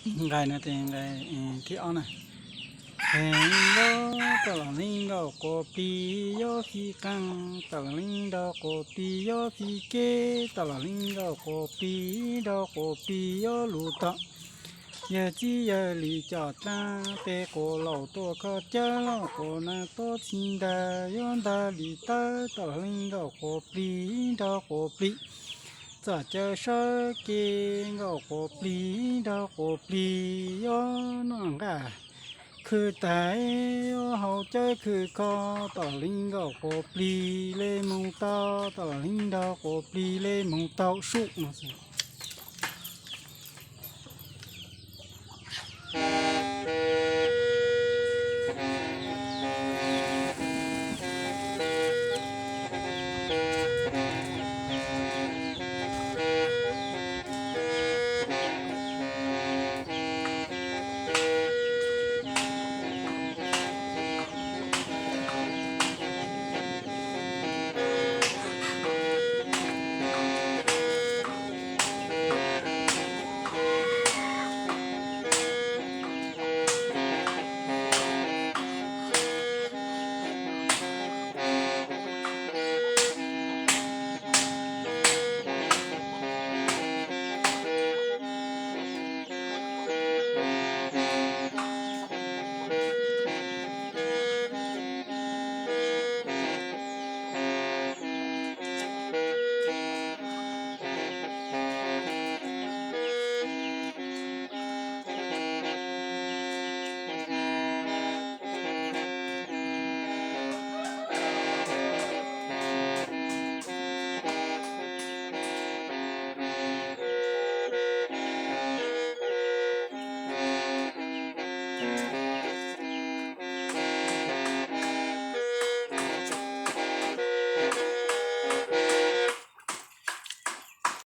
Nqai no ces nqai thib ob na. Heev loj tawm los leej nkaum quas plig yob fij qeej, tawm leej nrog quas plig yob fij keb, tawm los leej nkaum quas plig nrog quas plig yob lus tog. Yawg txib yawg li cov dlaab, peb quas laus tuaj kho cawb, quas na tuab txhij ntag, yuav ntag li tawb, tawm los leej nkaum quas plig nrog quas plig txawm caw sawb kev, nkaum quas plig nrog quas plig yob noj nqaj khwv tag, yuav haus cawb khwv kho, tawm los leej nkaum quas plig le moog tau, tawm los leej nrog quas plig le moog tau sub no xwb.